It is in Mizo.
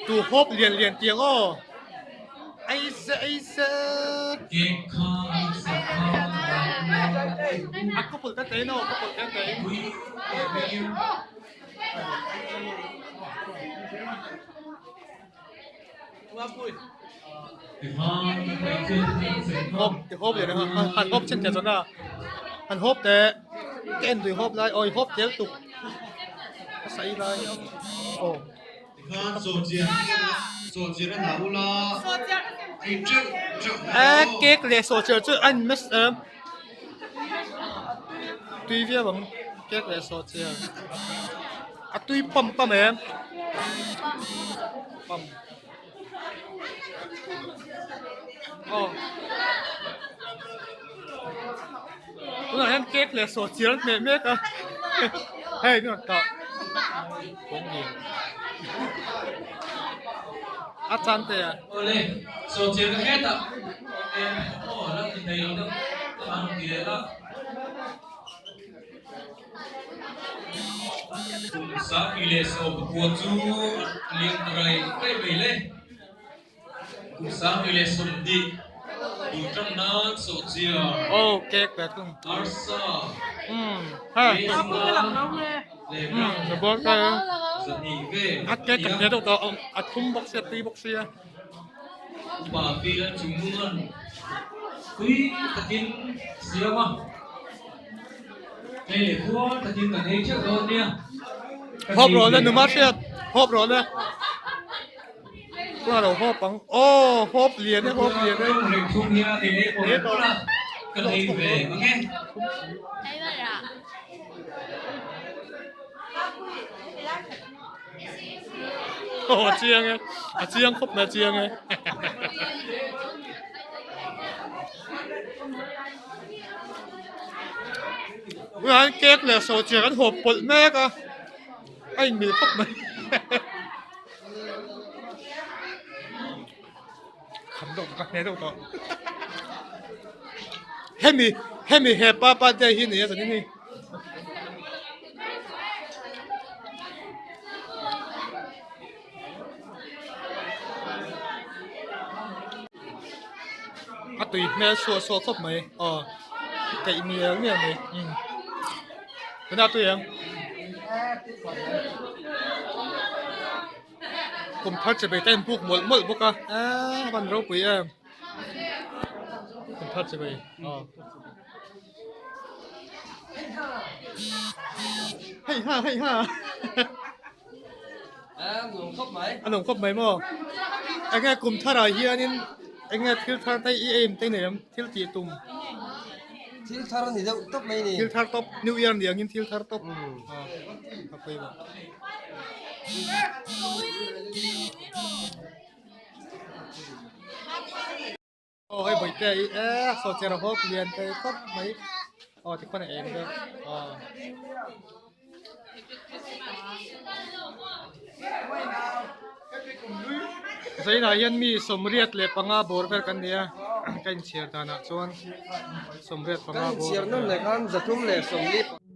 Tu hawp lian lian tiang aw aisa aisa a couple te te no couple te te hawp ti hawp lian han hawp chin te chuan a han hawp te ka en tui hawp lai awi hawp tel tuk a sai lai aw. A cake leh sawhchiar chu a in mix em tui viau ang cake leh sawhchiar a tui pam pam em pam aw tunah hian cake leh sawhchiar an hmeh mek a hei tah a chan te a. Awle, sawhchiar ka hetah em aw la ti thei lo deuh ka han ti leh la. Kum sangpui leh sawm pakua chu liam ta rai rai mai le. Kum sangpui leh 20 tur tang nan sawhchiar. Aw cake pe thung. Arsa. Um ha. Leh Um 200 vel a cake ka hne deuh tawh a thum bawk sia tui bawk sia. Upa pi la chung nungan tui takin siam a, hei leh khuar takin kan ei theuh dawn nia. Hawp rawh le numa hriat hawp rawh le tunah lo hawp ang aw hawp lian e hawp lian e. Thum hian ei ei pawh a kan ei ve ang e. Aw a chiang e a chiang khawp mai a chiang e tunah hian cake leh sawhchiar an hawp pawlh mek a a inmil khawp mai kham deuh ka hne deuh tawh hemi hemi hepa birthday hi ni a zanin hi. A tui hmel suah suah khawp mai aw keih mial mial mai umm tunah tui ang kum thar che bai te a inbuk mawlh mawlh bawk a eee a van ropui em kum thar che bai aw hei ha hei ha. A nuam khawp mai maw? Enge kum tharah hianin enge thil thar te i aim te nei ang thil tih tum? Thil thar a ni deuh tawp mai ni. Thil thar tawp New Year ni angin thil thar tawp. A pawimawh. Aw hei bawihte i e saw cher a hawp lian te khawp mai aw tikhuan a eng deuh aw. Zainah hian mi 35 bawr vel kan ni a ka inchhiar danah chuan 85 bawr. Kan inchhiar nawn leh khan 340.